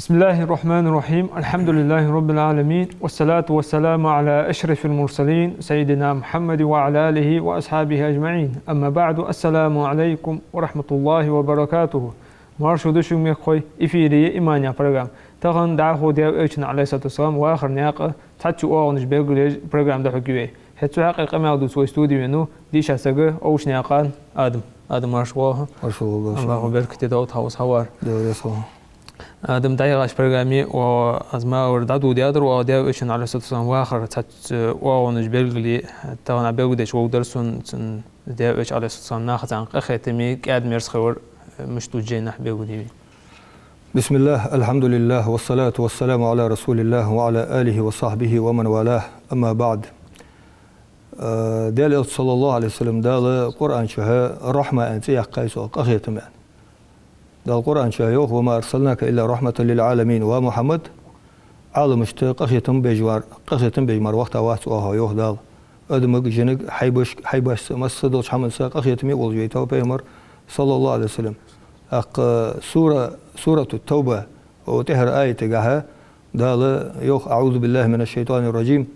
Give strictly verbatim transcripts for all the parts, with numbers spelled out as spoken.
بسم الله الرحمن الرحيم. الحمد لله رب العالمين. والصلاة والسلام على أشرف المرسلين سيدنا محمد وعلى آله وأصحابه أجمعين. أما بعد. السلام عليكم ورحمة الله وبركاته. Марша да шуга, мехкахой, эфире я «Иман» яха программа. Тахан дӀахо Даьла Элчан, عليه الصلاة والسلام, вахара наькъа цхьацца оагӀонаш белгалъеш программа дӀахьоргья вай. ХӀаьта цу хьакъехьа къамаьл дувца вай студе венав дийша саг Овшанаькъан Адам. Адам, марша воагӀалва. Марша воагӀалва. АллахӀа беркате долда хьа укхаза хьавар. Даьла раьза хилва. Адам, дӀаяхача программе, о, аз ма аллара, дӀадоладаьдар оаха Даьла Элчан, عليه الصلاة والسلام, вахара цхьацца оагӀонаш белгалъе, тахан Ӏа белгалдеш вовдар сона, цун Даьла Элча, عليه الصلاة والسلام, нахаца къахетаме, кӀаьда-мерза хилар, мишта да жайнашка белгалде вай. بسم الله، الحمد لله، والصلاة والسلام على رسول الله وعلى آله وصحبه ومن والاه، أما بعد. Э, Даьла Элча, صلى الله عليه وسلم, Дала Къуръан чу «Рахьма» аьнна цӀи яьккхай цо, къахетам аьнна. Дала Къуръан чу йоах: «وما أرسلناك إلا رحمة للعالمين». Ва Мухьаммад, Ӏаламашта къахетам беш вар, къахетам беш мара вахийта вац оаха, йоах Дала. Адамага, жинага, хьайбашка, хьайбашца, масса долча хӀаманца къахетаме волаш вайтав пайхамар, صلى الله عليه وسلم. ТӀаккха сура, сурату Тавба, укх тӀехьарча аятагахьа Дала йоах: أعوذ بالله من الشيطان الرجيم.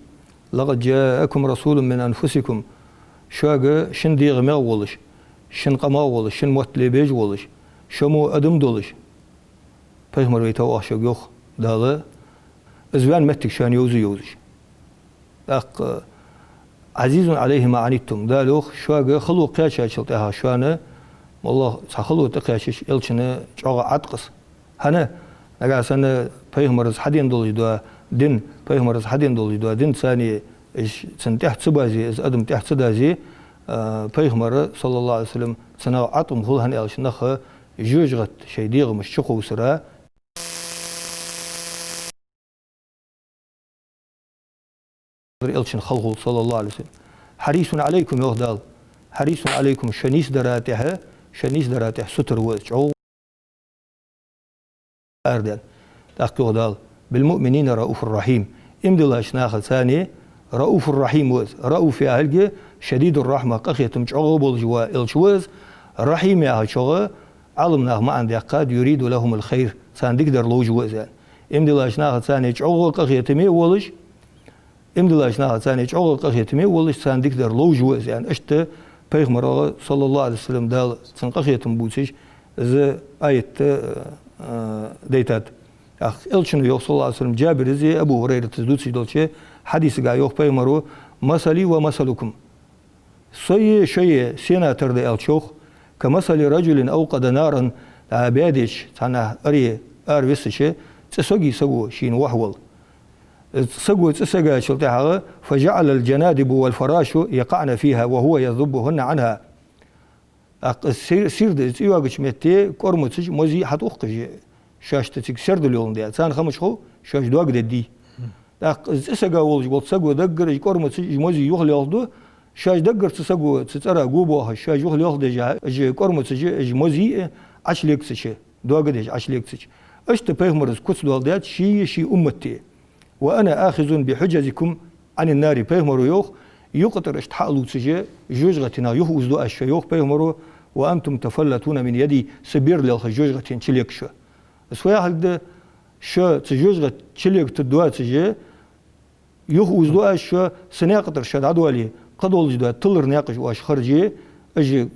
لقد جاءكم رسول من أنفسكم. Шуга шун дегӀамегӀа волаш, шун къамагӀа волаш, шун мотт лебеш волаш, шо мо адам долаш пайхамар вайтав оаха шуга, йоах Дала, из ваьнна моттиг шоана йовза йовзаш. ТӀаккха عزيز عليه ما عنتم. Дала йоах, шуга хало кхаьчачул тӀехьагӀа шоана, моллагӀа цхьа хало тӀакхаьчача, Элчана чӀоагӀа Ӏаткъас. ХӀана? Нагахьа санна пайхамарас хьадена долаш дола дин, пайхамарас хьадена долаш дола дин царна, уж цун тӀехьа ца базе, из адам тӀехьа ца дазе, а, пайхамара, صلى الله عليه وسلم, цунах Ӏаткъам хул, хӀана аьлча нах жожагӀате шоай дегӀамаш чукхувсар Элчана хала хул, صلى الله عليه وسلم. حريص عليكم, йоах Дала. حريص عليكم, шо нийсдара тӀехьа, шо нийсдара тӀехьа сутара ва из, чӀоагӀа арадаьнна. ТӀаккха йоах Дала: بالمؤمنين رءوف رحيم. Иман диллача нахаца رءوف رحيم ва из. رءوف яхилга شديد الرحمة, къахетам чӀоагӀа болаш вола Элча ва из. رحيم яхачох Ӏаламнаха маӀан даьккхад: يريد لهم الخير, царна дикадар ловш ва из, аьнна. Иман диллача нахаца чӀоагӀа къахетаме волаш, иман диллача нахаца чӀоагӀа къахетаме волаш, царна дикадар ловш ва из, аьнна. Иштта пайхамарах, صلى الله عليه وسلم, Дала цунна къахетам бувцаш, из аят, э, дайтад. ТӀаккха Элчано йоах, صلى الله عليه وسلم, Джабирас а Абу ХӀурайратас дувцаш долча хьадисагахьа йоах пайхамаро: مثلي ومثلكم. Сои шои сенна тара да аьлча, йоах: كمثل رجل أوقد نارا, а, баьдеча, цхьан аре ара виссача, цӀи согий саго шийна вахь вола. Саго цӀи сагачул тӀехьагӀа: فجعل الجنادب والفراش يقعن فيها وهو يذبهن عنها. ТӀаккха сир-, сирда цӀи йоагача метте кӀормацаш, мозий хьатӀаухкаш, шоашта цига сердал йоландаь, царна хӀамаш хов, шоаш доагадергдий. ТӀаккха из цӀи сага волаш волча саго даггара уж кӀормацаш, уж мозий юхалелхаду, шоаш даггара цу саго цу цӀера го боахаш, шоаш юхалелхадеш, уж кӀормацаш, уж мозий а Ӏочулегацача, доагадеш Ӏочулегацача. Иштта пайхамара куц доаладаьд шийи ший уммати. وأنا آخذ بحجزكم عن النار, пайхамаро йоах, юкъ тӀара иштта хьалувцаш, жожагӀатенах юхаузду аз шо, йоах пайхамаро, وأنتم تفلتون من يدي, са бер лелхаш жожагӀатен чулег шо. Из фу яхилга да? Шо цу жожагӀате чулегатаргдоацаш, юхаузду аз шо, са наькъа тӀара шо дӀадоале, кхыдолча доа тилара наькъаш оаш харже, уж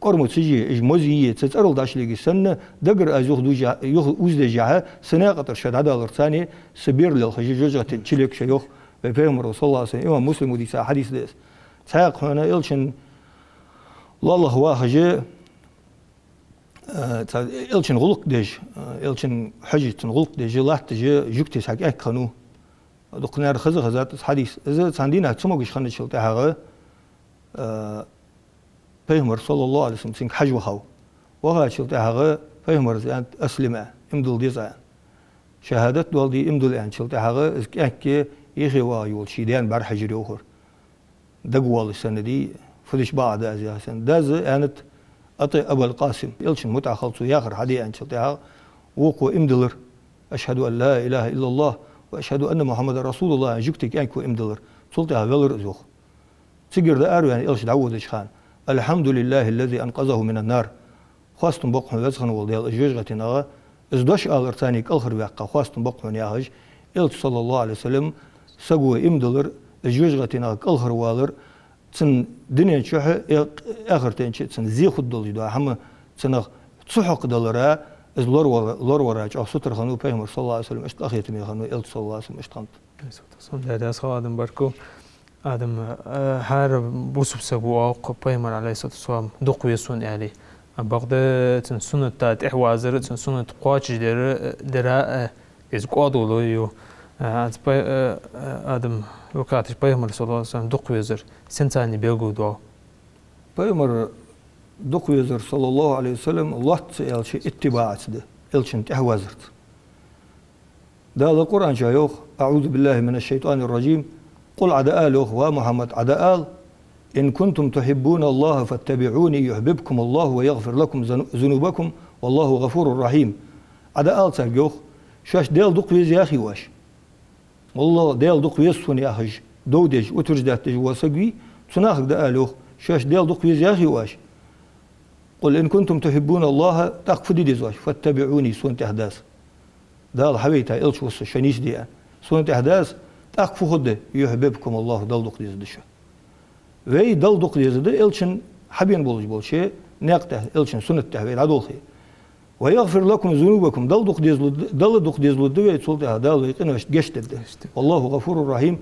кӀормацаши, уж мозийи цу цӀерал дӀачулеге санна, даггара аз юхадужа-, юхауздеш, са наькъа тӀара шо дӀадаларца, са бер лелхаш жожагӀатен чулег шо, йоах вай пайхамаро, صلى الله عليه وسلم. Имам Муслима дийца хьадис да из. Цхьаькха хьона Элчан лоалахьа вахаш, Э, цхьа Элчан гӀулакх деш, э, Элчан хьожаш, цун гӀулакх деш латташ жугтий цхьа кӀаьнк хиннав. Дукха наьна хаза хезад из хьадис. Из цхьан дийнахьа цамогаш хинначул тӀехьагӀа, э, пайхамар, صلى الله عليه وسلم, цунга хьажа вахав. Вахачул тӀехьагӀа пайхамара аьннад: «أسلم», аьнна, иман дилла деза, аьнна. Шахьадат доаладе, иман дилла аьнначул тӀехьагӀа из кӀаьнк юхе вагӀаш волча ший даьна бӀарахьежар, йоахар. Дагавоалаш санна дий, фу дича бакъахьа да из яхаш санна. Дас аьннад: أطع أبا القاسم, элчан мутӀахьа хила, цо яхар хьаде аьнначул тӀехьагӀа, вокхо иман диллар, أشهد أن لا إله إلا الله وأشهد أن محمدا رسول الله аьнна, жугтига кӀаьнко иман диллар. Цул тӀехьагӀа велар из, йоах. Цигара дӀаараваьнна элча дӀаводача хана: الحمد لله الذي أنقذه من النار. Хоастам боаккх хьона, веза хинна вола Даьла, из жожагӀатенах, из дош алар царна кӀалхарваьккха, хоастам боаккх хьона, яхаш, элча, صلى الله عليه وسلم, саго иман диллар, из жожагӀатенах кӀалхарвалар, цун дунен чухь а, э-, ахартен чу а цун зе хургдолаш дола хӀама цунах ца хьокхадалара, из лоравара, лоравара чӀоагӀа сутара хиннав Пайхамар, صلى الله عليه وسلم, иштта къахетаме хиннав элча, صلى الله عليه وسلم, иштта хиннад. Сам да дас хала адам баркал. Адам, э, хӀара бусалба саго оал-кх, Пайхамар, عليه الصلاة والسلام, дукха веза сона, аьле. А бакъда цун суннат тӀехьавазар, цун суннат кхоачашдар, э, дара, э, из кӀоадолаш ю. Э, аз пай-, э, э, Адам, вакхаташ Пайхамар, صلى الله عليه وسلم, дукха везар сенца белгалдоал? Пайхамар дукха везар, صلى الله عليه وسلم, лоацца аьлча, иттибаӀаца да, элчан тӀехьавазарца. Дала Къуръан чу йоах: أعوذ بالله من الشيطان الرجيم. Къул, Ӏа дӀаала, йоах, ва Мухьаммад, Ӏа дӀаала: إن كنتم تحبون الله فاتبعوني يحببكم الله ويغفر لكم ذنو-, ذنوبكم والله غفور رحيم. Ӏа дӀаала царга, йоах, шоашта Даьла дукха веза яхий оаш? ВаллахӀи, Даьла дукха веза сона яхаш, дов деш, утверждать деш вола саг вий, цу нахага дӀаала, йоах, шоашта Даьла дукха веза яхий оаш? قل إن كنتم تحبون الله, тӀаккха фу де деза оаш? فاتبعوني, сона тӀехьа даза. Дала хьавайта элча ва со, шо нийсде аьнна. Сона тӀехьа даза, тӀаккха фу хургда? يحببكم الله, Далла дукха дезаргда шо. Вай Далла дукха дезаргда, элчан хьабена болаш болча наькъа тӀа, элчан суннат тӀа вай дӀадолхе. ويغفر لكم ذنوبكم, Далла дукха дезалу-, Далла дукха дезалургда вай, цул тӀехьагӀа Дала вай къиношта гешт дергда. Гешт дергда. والله غفور رحيم,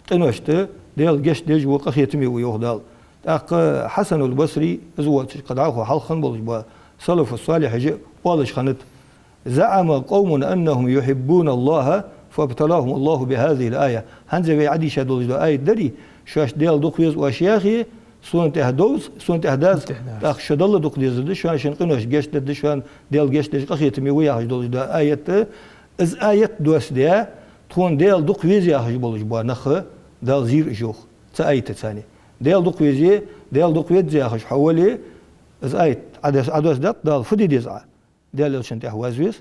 къиношта Даьла гешт деш ва, къахетаме ва, йоах Дала. ТӀаккха Хьасанул Басри, из воацаш кхы дӀахо хьалха хинна болаш бола салафу салихьаша оалаш хиннад: زعم قوم أنهم يحبون الله فابتلاهم الله بهذه الآية. ХӀанз вай Ӏодийша долаш дола аят дарий, шоашта Даьла дукха веза оаш яхе, сона тӀехьа довза, сона тӀехьа даза, сона тӀехьа даза, тӀаккха шо Далла дукха дезаргда, шоана шун къиношта гешт дергда, шоана Даьла гешт деш къахетаме ва яхаш долаш дола аят. Из аят доссадаь, тхона Даьла дукха веза яхаш болаш бола нах, Дала зийр уж, йоах, цу аятаца. Даьла дукха везе, Даьла дукха веза яхаш хьо вале, из аят Ӏодос-, Ӏодоссадаьд Дала, фу де деза Ӏа? Даьла элчан тӀехьа ваза веза,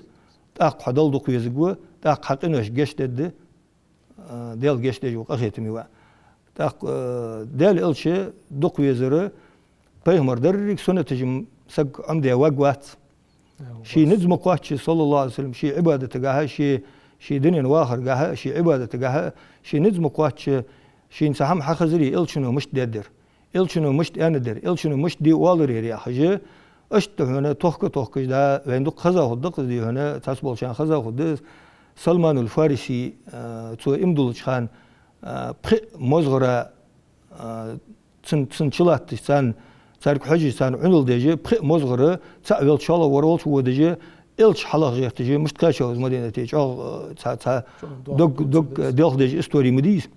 тӀаккха хьо Далла дукха везаргва, тӀаккха хьа къиношта гешт дергда, а, Даьла гешт деш ва, къахетаме ва. ТӀаккха, а, Даьла элча дукха везар, Пайхамара деррига суннаташ м-, саг Ӏомадаь варгвац. Ший низ ма кхоачча, صلى الله عليه وسلم, ший Ӏибадатагахьа, ший, ший дунен вахаргахьа, ший Ӏибадатагахьа, ший низ ма кхоачча, шийна цхьа хӀама хьахезаре, элчано мишта даьд ер, элчано мишта аьннад ер, элчано мишта де оалар ер яхаш, иштта хьона тохка-тохкаш да, вайна дукха хеза хургда-кх из, дий хьона, цхьаболчарна хеза хургда из. Салманул Фариси, а, цо иман диллача хана, а, пхи мозгӀара, а, цун, цун чулатташ, царна, царга хьожаш, царна Ӏунал деш, пхи мозгӀара цаӀ велча шоллагӀвар волча водаш, элча хьалха гӀерташ, мишта кхаьчав из Мадинате, чӀоагӀа, а, цхьа, цхьа дог, дог делхадеш истори ма дий из.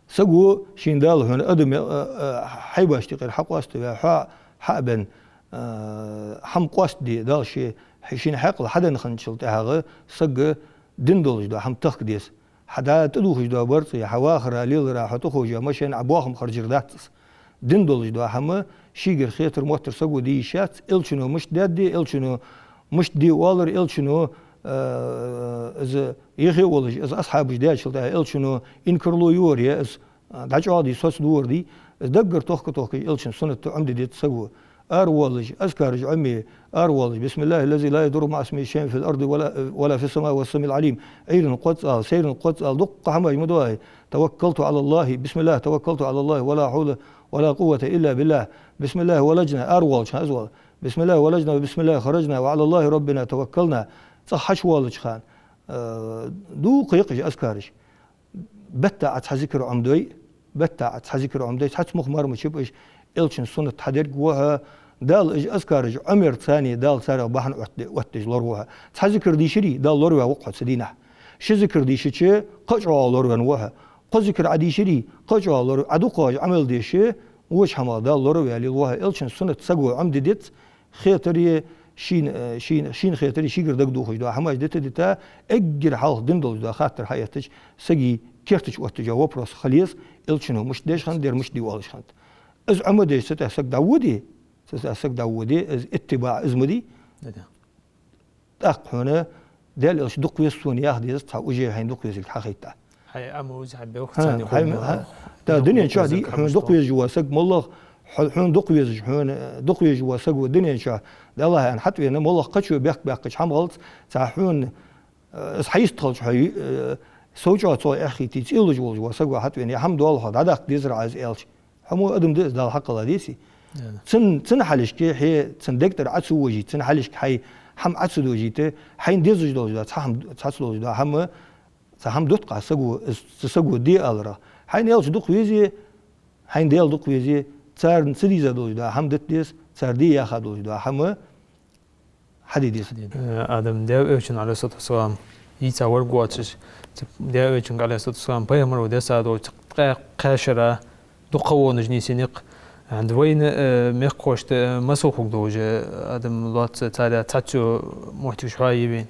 Саго шийна Дала, хьона, адам, а, а, хьайбашта юкъера хьакъоаставаь, хьо-, хьабенна, а, хӀама къоастаде Дала ше, шийна хьаькъал хьаденна хинначул тӀехьагӀа саг дин долаш дола хӀама тахка деза. Хьа дӀа тӀадувхаш дола барзкъи, хьа вахара, лелара, хьо тӀаховш йола машен, Ӏа бохам харжар дац из. Дин долаш дола хӀама шийгара хетар, моттар саго де йиш яц, элчано мишта даьд, элчано мишта де оалар, элчано, э, из юхе а волаш, из асхьабаша даьчул тӀехьагӀа элчано инкарло йора, е из, э, дӀачӀоагӀдий, соцадора дий, из даггара тохка-тохкаш элчан суннат Ӏомаде деза саго. Аравоалаш, азкараш Ӏоме, аравоалаш: بسم الله الذي لا يضر مع اسمه شيء في الأرض ولا، ولا في السماء وهو السميع العليم. Ӏуйранна кхозза ала, сайранна кхозза ала, дуккха хӀамаш ма дий. توكلت على الله، بسم الله توكلت على الله، ولا حول ولا قوة إلا بالله. بسم الله ولجنا, аравоалача хана из оал. بسم الله ولجنا وبسم الله خرجنا وعلى الله ربنا توكلنا. ЦӀагӀа хьачувоалача хана, э, дукха я-кх уж азкараш. Бетта Ӏа цхьа зикар Ӏомадой, бетта Ӏа цхьа зикар Ӏомадой, цхьацца мух мара ма чуб уж, элчан суннат хьадерг ва хьо, Дала уж азкараш Ӏомаяр царна, Дала царех бахьан оттаде-, оттадеш лораву хьо. Цхьа зикар дийшарий, Дала лораваь ва-кх хьо цу дийнахьа. Ши зикар дийшача, кхы а чӀоагӀа лораваьнна ва хьо. Кхо зикар Ӏа дийшарий, кхы а чӀоагӀа лора-, Ӏа дукхагӀа Ӏамал деш, воча хӀамах Дала лораваь лелаву хьо. Элчан суннат саго Ӏомаде деза, хетар е шийна, э, шийна, шийна хетар е шийгара дагадохаш дола хӀамаш дита-дита, эггара хьалха дин долаш дола хаттар хьаэттача, сага керта чу отташ йола вопрос хила еза: элчано мишта деш хиннад ер, мишта де оалаш хиннад. Из Ӏомадеш, цу тӀа саг дӀаводе, Цу саг дӀаводе, из иттибаӀ из ма дий. Да-да. ТӀаккха хьона Даьла Элча дукха веза сона яха деза, цхьа уже хьайна дукха везилга хьахайтта. Хьай Ӏамал, хьай белх, хьа, царна хьай, хьа, да, дунен чу ди хьона дукха везаш вола саг, моллагӀа хьо-, хьона дукха везаш, хьона дукха везаш вола саг ва дунен чу, Далла хьайна хьатӀавена, моллагӀа кхычо бехк баьккхача хӀама гӀалац, цхьа хьона, э, из хьайистхилча хьо, э, сов чӀоагӀа цо эхь хийтий, цӀелуш волаш вола саг ва хьатӀавена, е хӀама дола хьо, дӀадаккха дезар Ӏа из аьлча. Хьо мо адам да из, Далла хьакъала деси. Да-да. Цун, цун хьалхашка хье, цун дег тӀара Ӏа ца вожийта, цун хьалхашка хьай хӀама Ӏа ца дожийта, хьайна дезаш долаш да, цхьа хӀама, цхьацца долаш да хӀама, цхьа хӀама дутт-кх саго, из, цу саго де аларах. Хьайна Элча дукха везе, хьайна Даьла дукха везе, царна ца деза долаш да хӀама дита деза, цар де яха долаш да хӀама хьаде деза. Хьаде деза. Э, Адам, Даьла Элчан, Ӏалайхи ссалату вассалам, йийца варг воацаш, цу Даьла Элчан, Ӏалайхи ссалату вассалам, пайхамар ва десса долча ткъаь кхаь шера дукха вонаш нийсъеннай-кх. ХӀанз вайна, э, мехкахошта масал хургдолаш, Адам, лоацца царех цхьацца моттигаш хьоахайий вайна?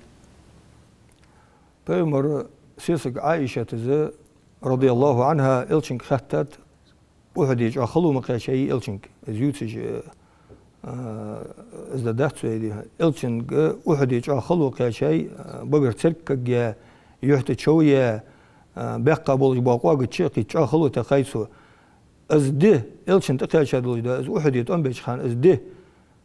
Пайхамара сесаг Ӏайшатаз, радияллахӀу Ӏанха, Элчанга хаьттад, Ухьуде чӀоагӀа хало ма кхаьчай Элчанга. Из ювцаш, э, э, из да дац вай дий. Элчанга Ухьуде чӀоагӀа хало кхаьчай, э, багара церг кагъяь, юхь тӀа чов яь, э, баьккха болаш бола къоагача а кхийтта чӀоагӀа хало тӀакхаьчай цо. Из ди, Элчанна тӀакхаьча долаш да, из Ухьуде тӀом беча хана из ди,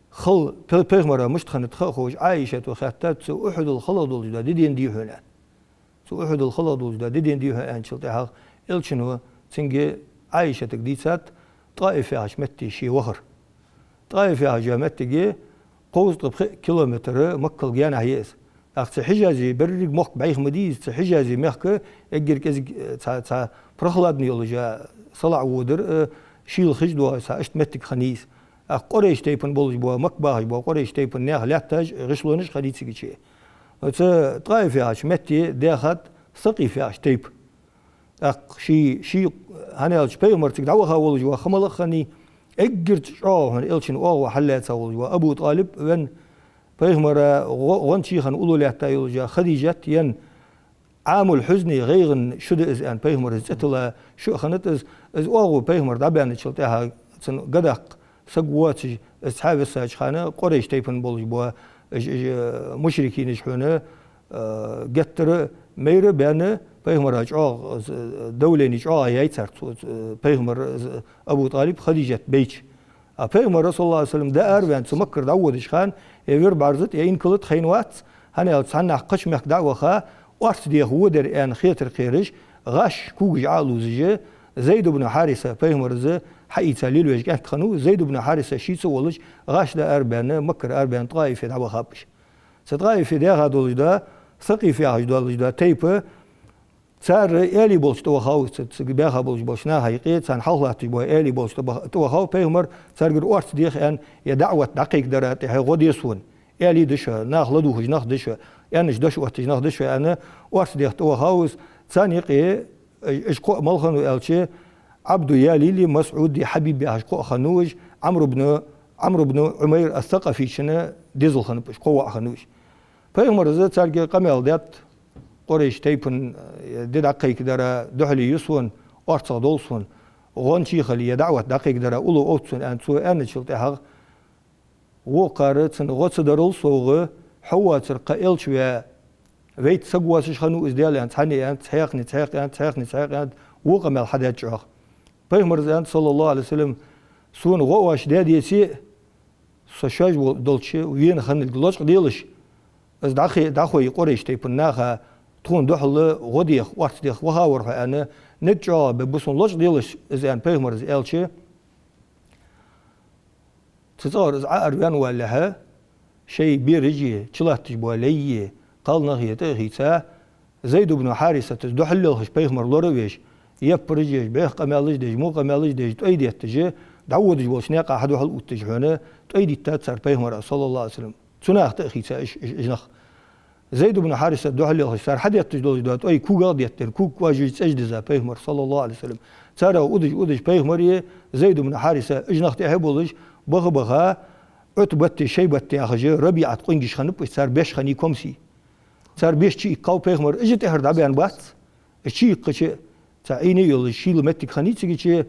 хала пе-, пайхамара мишта хиннад ха а ховш, Ӏайшата хаьттад, цу Ухьудал халагӀа долаш да ди дена дий хьона, аьнна. Цу Ухьудал халагӀа долаш да ди дена дий хьона, аьнначул тӀехьагӀа Элчано цунга, Ӏайшатага, дийцад ТӀаиф яхача метте ше вахар. ТӀаиф яхача моттиге кховзткъа пхи километр Маккал гаьнахьа я из. ТӀаккха цу Хьижазе, беррига мохк бӀайха ма дий из, цу Хьижазе мехка эггара кӀезига, э, цхьа, цхьа прохладный йолаш, салаӀа водар, э, шийла хиш доагӀаш цхьа иштта моттиг хиннай из. ТӀаккха Къурайш тайпан болаш бола, Макка бахаш бола Къурайш тайпан наьха лаьтташ, гӀишлонаш хиннай цигача. Цу ТӀаиф яхача метте даьхад Сакъиф яхача тайпа. ТӀаккха ший, ший, хӀана аьлча пайхамар цига дӀаваха волаш ва, ха мала а хиннай, эггара чӀоагӀа хьона Элчан оагӀув хьаллаьца волаш ва Абу ТӀалиб венна, пайхамара гӀо-, гӀончий хинна уллув лаьтта йолаш я Хадижат енна, Ӏамул хьузни, гӀайгӀан шу да из, аьнна, пайхамара из цӀи тилла шу а хиннад из. Из оагӀув пайхамар дӀабаьнначул тӀехьагӀа цун гадаккха саг воацаш, из цхьа виссача хана Къурайш тайпан болаш бола, иж, иж, мушрикинаш хьона, э, геттара майра а баьнна, пайхамара чӀоагӀа, э, давлени чӀоагӀа яьй цар, цу, э, пайхамар, э, Абу ТӀалиб, Хадижат бейча. А пайхамар, саллаллахӀу Ӏалайхи ва саллам, дӀаарабаьнна цу Маккара дӀаводача хана, е вир бӀарзат, е инкалат хайна вац, хӀана аьлча цхьаннахьа кхыча мехка дӀа а ваха, орца деха водар аьнна хетар кхераш, гӀаш, когаш Ӏо а лувзаш, Зайд ибн Хьариса, пайхамара хьаийца лелавеш кӀаьнк хиннав, Зайд ибн Хьариса шийца а волаш, гӀаш дӀаарабаьнна, Маккара арабаьнна ТӀаифе дӀавахаб уж. Цу ТӀаифе даьха долаш да, Сакъиф яхаш долаш да тайпа, цар аьлий болча тӀа вахав из, цу, цу баьха болаш болча наха юкъе, царна хьалха латташ бола аьлий болча тӀа бах-, тӀа вахав пайхамар, царгара орца деха аьнна, е даӀват дӀакхайкадарах тӀехьа гӀо де сона. Аьлий да шо, нах ладувгӀаш нах да шо, аьннача дош отташ нах да шо, аьнна, орца деха тӀа вахав из, царна юкъе, э, уж кхоъ мала хиннав аьлча, Ӏабду Ялили, МасӀуди, Хьабиби яхаш кхоъ хиннав уж, Ӏамр ибн, Ӏамр ибн Ӏумайр ас-Сакъафийчун дезал хиннаб уж, кхо воӀ хиннав уж. Пайхамара царга къамаьл даьд, Къурайш тайпан, э, ди дӀакхайкадара духьале я сона, орцагӀа довла сона, гӀончий хила, е даӀват дӀакхайкадара уллув овц сона, аьнна, цо аьнначул тӀехьагӀа, вокхар цунна гӀо ца дарал совгӀа, хьо воацар кхы элча ваь, вайта саг воацаш хиннав из, Даьла, аьнна, цхьанне аьннад, цхьаькхане, цхьаькха аьннад, цхьаькхане, цхьаькха аьннад, вокхо мел хьадаьд чӀоагӀа. Пайхамара аьннад, саллаллахӀу Ӏалайхи ва саллам, сона гӀо оаш даь деце а, со шоаш во-, долча вена хинналга лочкъаделаш, из дӀахе-, дӀахой Къурайш тайпан наха, тхона духьала гӀо деха, орца деха ваха вар хьо, аьнна, ниг чӀоагӀа бе ба сона, лочкъаделаш из, аьнна, пайхамара аьлча, цу цӀагӀара из Ӏоараваьнна валалехьа, шоай бераш а, чулатташ бола лай а, кхалнах а тӀа а хийца, Зайд ибн Хьарисатаз духьаллелхаш пайхамар лора а веш, яппараш а еш, бӀеха къамаьлаш а деш, во къамаьлаш а деш, тӀой детташ, дӀаводаш волча наькъа хьадухьал а увтташ хьона, тӀой диттад цар пайхамара, саллаллахӀу Ӏалайхи ва саллам. Цу наха тӀа а хийца уж, уж, уж нах. Зайд ибн Хьарисат духьаллелхаш, цар хьадетташ долаш дола тӀой когах а деттаденна, ког кожаш цӀеш диза пайхамар, саллаллахӀу Ӏалайхи ва саллам. Цар удаш, удаш пайхамар а, Зайд ибн Хьариса, уж нах тӀехьа а болаш, баха-баха, Ӏутбати Шайбати яхаш, РабиӀат къонгаш хиннаб уж, цар беш хиннай комси. Цар беш чуиккхав пайхамар, уж тӀехьара дӀабаьнна бац. Уж чуиккхача, цхьа Ӏийне а йолаш, шийла моттиг хиннай цигача,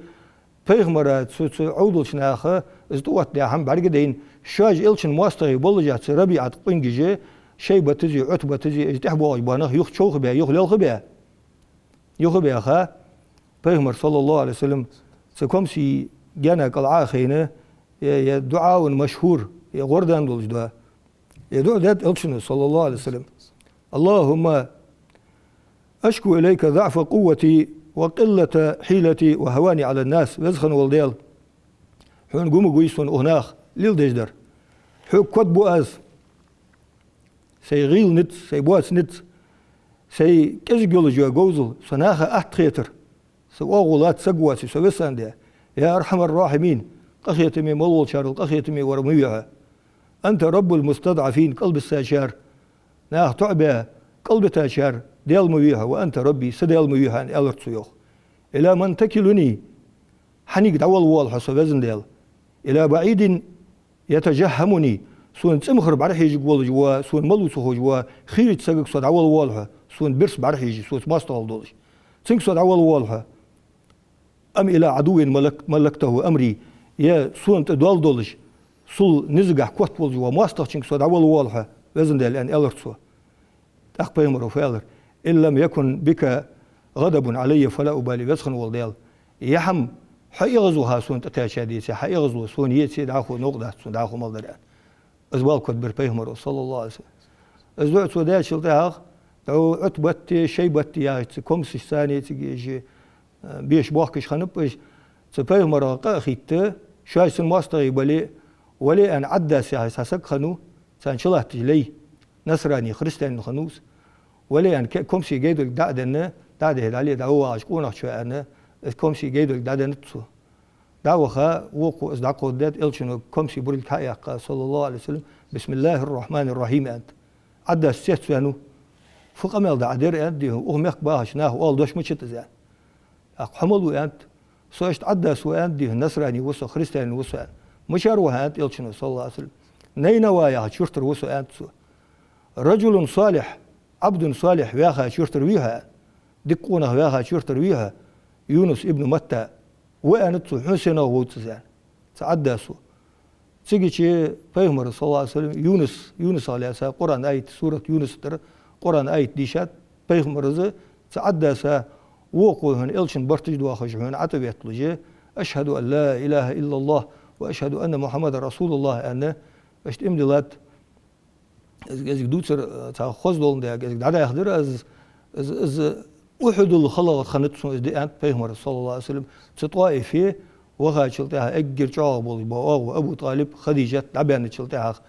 пайхамара цу, цу Ӏовдалча наха Из тӀаоттадаь хӀама бӀаргадайна, шоаш Элчан моастагӀий болаш цу РабиӀат къонгаши, Шайбатази, Ӏутбатази, уж тӀехьа боагӀаш бола нах юха човхабаь, юха лелхабаь, юха баьха, Пайхамар, саллаллахӀу Ӏалайхи ва саллам, цу комсий гаьна кӀал Ӏо а хайна, е, е дуӀаун машхӀур, е гӀордан долаш да. Е дуӀа даьд Элчано, саллаллахӀу Ӏалайхи ва саллам: «اللهم أشكو إليك ضعف قوتي وقلة حيلتي وهواني على الناس». Веза хинна вола Даьла, Хьона гу ма гуй сона укх наха леладеш дар. Хьога котбу аз сай гӀийла низ, сай боаца низ, сай кӀезига йолаш йола говзал, со наха атта хетар. Са оагӀув лаца саг воаций, со весан де. يا أرحم الراحمين, къахетаме мел волчарел къахетаме вар ма вий Хьо. أنت رب المستضعفين, кӀалбиссачар, наха тоӀабаь кӀалбитачар Даьла ма вий Хьо, وأنت ربي, са Даьла ма вий Хьо, аьнна, аьлар цо йоах. إلى من تكلني, хьанга дӀавала воал Хьо со, Веза Даьла? إلى بعيد يتجهمني, сона цӀимхара бӀарахьежаш волаш вола, сона малав ца ховш вола хийрача сагага со дӀавала воал Хьо, сона бирса бӀарахьежаш, соца моастагӀал долаш. Цунга со дӀавала воал Хьо. أم إلى عدو ملك-، ملكته أمري, е сона тӀа доал долаш, сол низагахьа котволаш вола моастагӀчунга со дӀавала воал Хьо, Веза Даьла, аьнна, аьлар цо. ТӀаккха Пайхамаро фу аьлар: «إن لم يكن بك غضب علي فلا أبالي», Веза хинна вола Даьла, е хӀама Хьо эгӀазваха сона тӀакхаьча деце, Хьа эгӀазло сона еце, дӀахо новкъа дац сона, дӀахо мел дар, аьнна. Из бала котбир Пайхамаро, саллаллахӀу Ӏалайхи ва саллам. Из дуӀа цо даьчул тӀехьагӀа, дӀо Ӏутбати, Шайбати яхача цу комсашца, цигара уж, э, беш бохкаш хиннаб уж, цу Пайхамарах къа а хийтта, шоаш цун моастагӀий бале а, вале а аьнна, Ӏаддас яхаш цхьа саг хиннав, царна чулатташ лай, насрани, христианин хиннав из. Вале а аьнна, ке-, комсий гайдолга дӀа а денна, дӀа а дихьа, дӀале, дӀавоагӀаш къонахчо, аьнна, из комсий гайдолга дӀаденнад цо. ДӀаваха, вокхо из дӀакховдадаьд, Элчано комсий бурилг хьа а яьккха, саллаллахӀу Ӏалайхи ва саллам, «بسم الله الرحمن الرحيم», аьннад. Ӏаддас цецваьннав. «Фу къамаьл да Ӏа дер, — аьннад, — дий хьона, укх мехка бахача наха оал дош мичад из?» аьнна. ТӀаккха: «Хьо мала ва?» аьннад. «Со иштта Ӏаддас ва, — аьннад, — дий хьона, насрани ва со, христианин ва со», аьнна. «Мичара ва хьо?» аьннад Элчано, саллаллахӀу Ӏалайхи ва саллам. «Найнава яхача юртара ва со», аьннад цо. «رجل صالح عبد صالح ваьхача юртара вий хьо?» аьнна. «Дика къонах ваьхача юртара вий хьо?» «Юнус ибн Матта ва», аьннад цо. «Хьона сенах вовз из?» аьнна. Цу Ӏаддасо. Цигача Пайхамара, саллаллахӀу Ӏалайхи ва саллам, Юнус, Юнусах лаьца Къуръан аят, сурат Юнус тӀара Къуръан аят дийшад Пайхамара, цу Ӏаддаса, вокхо хьона Элчан барташ доахаш хьона ӀотӀаветталуш: «أشهد أن لا إله إلا الله وأشهد أن محمدا رسول الله», аьнна, иштта иман диллад. Из, из дувцар, э, цхьа хоза долаш да, из дӀадаьхадар аз, из, из Ухьудал халагӀа хиннад сона из ди, аьннад Пайхамара, саллаллахӀу Ӏалайхи ва саллам. Цу ТӀоифе вахачул тӀехьагӀа эггара чӀоагӀа болаш бола оагӀув Абу ТӀалиб, Хадижат дӀабаьнначул тӀехьагӀа,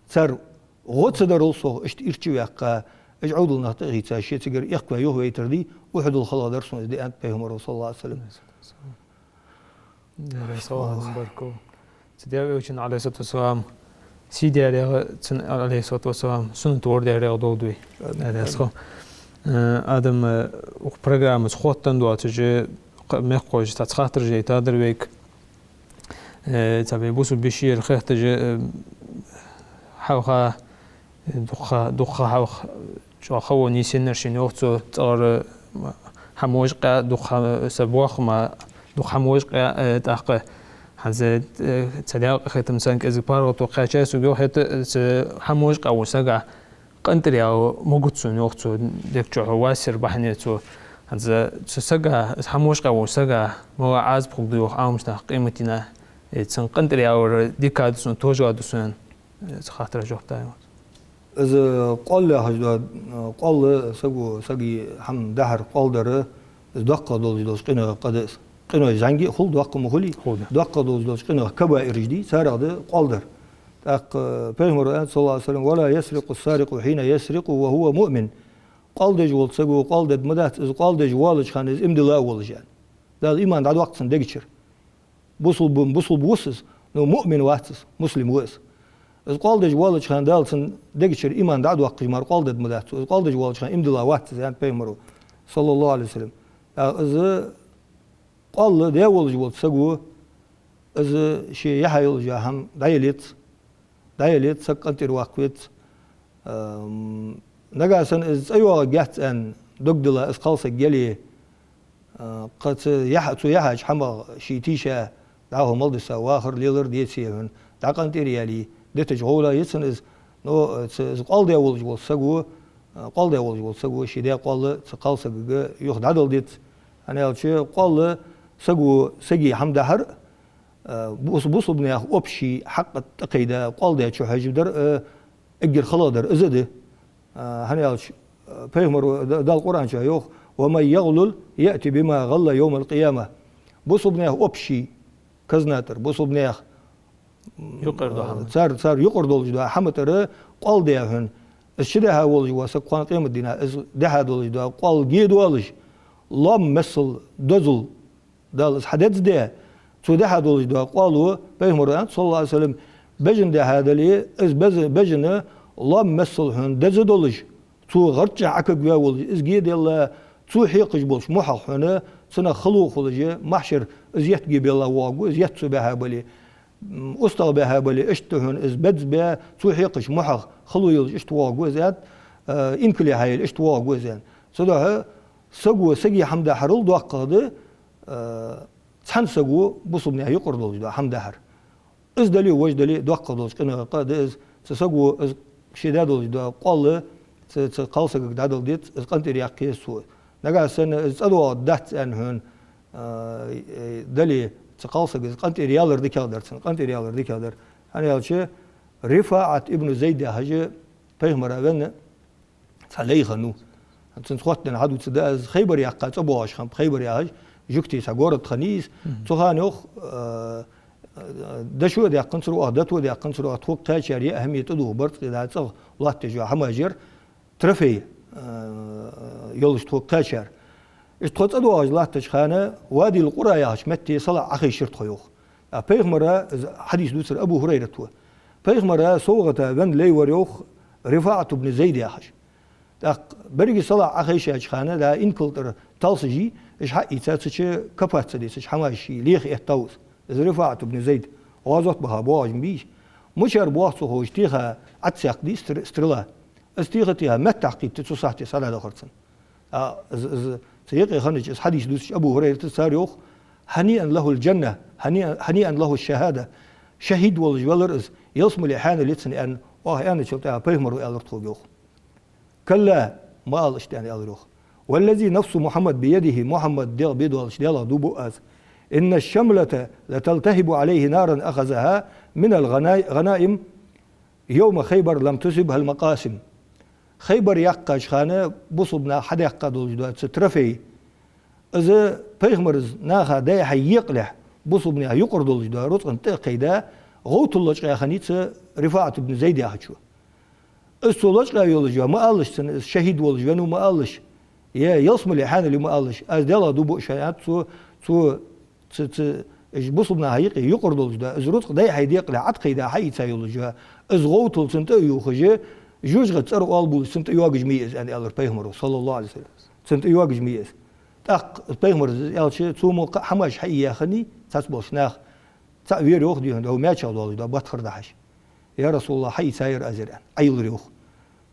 цар гӀо ца дарал сох иштта ирча а ваьккха, уж Ӏовдал нах тӀа а хийца, ше цигара эккхаваь юхавайтар ди, Ухьудал халагӀа дар сона из ди, аьннад Пайхамара, саллаллахӀу Ӏалайхи ва саллам. Даьла салам баркал. Цу Даьла Элчан, Ӏалайхи ссалату вассалам, сий Даьлагара, цун, Ӏалайхи ссалату вассалам, суннат вар Даьлагара долда вай. Даьла салам. Э, Адам, э, укх программаца хоттаденна доацаш, кх-, мехкахой цхьацца хаттараш дайтадар вайга. Э, цхьа вай бусалба йишийра хетташ, э, хьалха, дукха, дукха хьалха чӀоагӀа хало нийсъеннар шийна, йоах цо, цӀагӀара хӀама вожаш къаьа, дукха хӀама, са бохама, дукха хӀама вожаш къаьа, э, тӀаккха хӀанз, э, цхьа Даьла къахетам санна кӀезига паргӀато кхаьчай сога, йоах, хӀаьта, э, цу хӀама вожаш къаьа волча сага къинтӀера яла могут сона, йоах цо, дег чухь васер бахьане цо. ХӀанз цу сага, хӀама вожаш къаьа волча сага мала Ӏазап хургда, йоах, Ӏаламнаха къематдийнахьа, э, цун къинтӀера ялар дика да сона, товш да сона, э, цу хаттара жоп да, йоах. Из къоал яхаш да, къоал, саго, сага хӀама дахьар къоал дар, из доккхагӀа долаш долча къинойх къа да из. Къиной зӀамига а хул, доккха ма хулий. Хул, да. ДоккхагӀа долаш долча къинойх кабаираш дий, царех да къоал дар. ТӀаккха Пайхамаро аьннад, саллаллахӀу Ӏалайхи ва саллам: «ولا يسرق السارق حين يسرق وهو مؤمن». Къоал деш волча саго къоал дергда ма дац, из къоал деш воалача хана из иман дилла а волаш, аьнна. Дала иман дӀадоаккх цун дегачара. Бусалба, бусалба ва из, но муъмин вац из, муслим ва из. Из къоал деш воалача хана Дала цун дегачара иман дӀа а доаккхаш мара къоал дергда ма дац цо. Из къоал деш воалача хана иман дилла вац из, аьннад Пайхамаро, саллаллахӀу Ӏалайхи ва саллам. ТӀаккха из къоал даь волаш волча саго, из ше яхьа йолаш йола хӀама дӀаялац, дӀаялац, саг къинтӀера ваккха вац. Ам, нагахьа санна из цӀайоагӀаргьяц аьнна дог дилла из кхалсаг яле, а, кхы цу яхь-, цу яхьача хӀамах ше тийша, ДӀахо мел дисса вахар лелар деций хьона, дӀакъинтӀера яле, дитача гӀолла яций из, но, э, цу, из къоал даь волаш вола саго, э, къоал даь волаш вола саго ший даь къоал цу кхалсагага юха дӀадала дезац. ХӀана аьлча, къоал саго сага хӀама дахьар, э, бус-, бусалба наьха общий хьакъ тӀакхайда, къоал даь чухьежа дар, э, эггара хала дар из а да. А, хӀана аьлча, а, пайхамара, Д-, Дала Къуръан чу йоах: «ومن يغلل يأت بما غل يوم القيامة». Бусалба наьха общий казна тӀара, бусалба наьха, м, юкъара дола хӀама. Цар, цар юкъара долаш дола хӀама тӀара къоал даь хьона. Из чудахьа волаш вола саг кхоана къематдийнахьа, из дахьа долаш дола къоал ге доалаш, лоам миссел дозал Дала из хьадеза де, цо дахьа долаш дола къоало, пайхамара аьннад, саллаллахӀу Ӏалайхи ва саллам, бежан дахьа дале, из беза-, бежана лоам миссел хьона деза долаш, цо гӀарчча Ӏакагваь волаш, из ге делла, цо хьекхаш болча мухьах хьона, цунах хало хулаш, махьшар из етт ге белла воагӀаргва, из етт цо баьхьа бале, м, устагӀа баьхьа бале, иштта хьона из беза бе, цо хьекхача мухьах хало йолаш иштта воагӀаргва из аьннад, э, инкале хьаяьле иштта воагӀаргва из аьннад. Цудухьа саго сага хӀама дахьарал доккхагӀа да, э, цхьан саго бусалба наьха юкъара долаш дола хӀама дахьар. Из дале, вож дале, доккхагӀа долча къинойх юкъе да из, цу саго из ший даь долаш дола къоал цу, цу кхалсагага дӀадала дезац, из къинтӀера яккха еза цо. Нагахьа санна из цӀадоагӀаргдац аьнна хьона, э, э, дале, цу кхалсага из къинтӀера ялар дикагӀа дар цунна, къинтӀера ялар дикагӀа дар. ХӀана аьлча, РифаӀат ибн Зайд яхаш пайхамара венна цхьа лай хиннав. Цунца хоттаденна хьадувцаргда аз, Хайбар яьккха цӀабоагӀаш хиннаб, Хайбар яхаш жугтий цхьа город хиннай из. Мгм. Цу хана йоах, э, э, дошо а даьккханзар оаха, дото а даьккханзар оаха, тхога кхаьчар е хӀама тӀадувха барзкъа да цӀагӀа латташ йола хӀамаш яр, трофей, э, йолаш тхога кхаьчар. Иштта тхо цӀадоагӀаш латтача хана Вадил Къура яхача метте салаӀа Ӏохайшар тхо йоах. А пайхамара, из хьадис дувцар Абу ХӀурайрата ва. Пайхамара совгӀата венна лай вар йоах РифаӀат ибн Зайд яхаш. ТӀаккха беррига салаӀа Ӏохайшача хана, да, инкала тӀара талсажий, уж хьаийца цу чу капаца децача хӀамаш ший леха эттав из. Из РифаӀат ибн Зайд, гӀазот баха боагӀаш ма бий уж. Мичара боагӀа ца ховш, теха Ӏадсаькх дий стр-, стрела. Из теха-теха меттахкхийтта цу сахьте схьадӀадахар цунна. А, из, из, цу юкъе хиннача, из хьадис дувцача Абу ХӀурайрата цар йоах: «هنيئا له الجنة، هنيئا، هنيئا له الشهادة». ШахӀид волаш велар из, ялсмале хьаьнал я цунна аьнна, оаха аьнначул тӀехьагӀа пайхамара аьлар тхога йоах. «كلا», ма ала иштта аьнна аьлар йоах. «والذي نفس محمد بيده», Мухьаммада дегӀ бе долча Даьлах дув буъ аз. «إن الشملة لتلتهب عليه نارا أخذها من الغنا-، غنائم يوم خيبر لم تصبها المقاسم». Хайбар яьккхача хана бусалба наха хьадаьккха долаш дола цу трофей, из пайхамара наха дӀа-хьа екъалехь, бусалба наьха юкъара долаш дола рузкъан тӀа а кхайда, гӀовтал лочкъаяь хиннай цу РифаӀат ибн Зайд яхачо. Из цо лочкъаяь йолаш йола ма алалаш цунна, из шахӀид волаш веннав ма алалаш, е ялсмале хьаьнал я ма алалаш, аз Даьлах дув буъ шоана, аьннад цо, цо, цу, цу, уж бусалба наха юкъе юкъара долаш дола, из рузкъа дӀа-хьа декъалехь Ӏоткхайда хьаийца йолаш йола, из гӀовтал цунна тӀа а ювхаш, жожагӀата цӀера оалабувлаш цунна тӀа йоагаш ма йий из, аьнна аьлар пайхамара, саллаллахӀу Ӏалайхи ва саллам. Цунна тӀа йоагаш ма йий из. ТӀаккха пайхамара аьлча, цо мо кхы хӀамаш хьаийя хиннай, цхьацца болча наха. ЦаӀ вера йоах, дий хьона, дов маьчах долаш дола баттхар дахьаш. «Я РасулаллахӀ, хьаийцаяр аз ер», аьнна, Ӏойиллар йоах.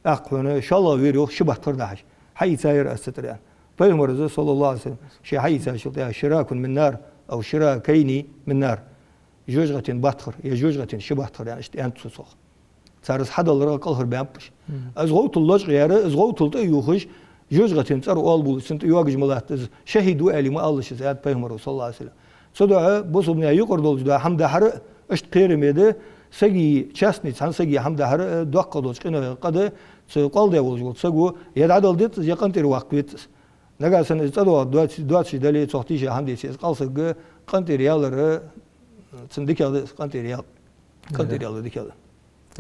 ТӀаккха хьона шоллагӀа вера йоах, ши баттхар дахьаш. «Хьаийцаяр аз цу тӀара», аьнна. Пайхамара, саллаллахӀу Ӏалайхи ва саллам, ше хьаийцачул тӀехьагӀа: «شراك من نار أو شراكين من نار». ЖожагӀатен баттхар, е жожагӀатен ши баттхар, аьнна, иштта аьннад цо цох. Цар из хьадаларах кӀалхарбаьннаб уж. Мгм. Из гӀовтал лочкъаяьр, из гӀовтал тӀа а ювхаш, жожагӀатен цӀера оалабувлаш цунна тӀа йоагаш ма латт из, шахӀид ва аьле ма алалаш из, аьннад пайхамара, саллаллахӀу Ӏалайхи ва саллам. Цудухьа бусалба наьха юкъара долаш дола хӀама дахьар а иштта кхераме да, сага частный, цхьан сага хӀама дахьар а доккхагӀа долча къинойх юкъе да, цу къоал даь волаш волча саго е дӀадала деза из, е къинтӀера ваккха веза из. Нагахьа санна из цӀадоагӀа доацаш, доацаш дале, цох тийша хӀама деце, из кхалсаг къинтӀера ялар, цунна дикагӀа да из къинтӀера ял-, къинтӀера ялар дикагӀа да.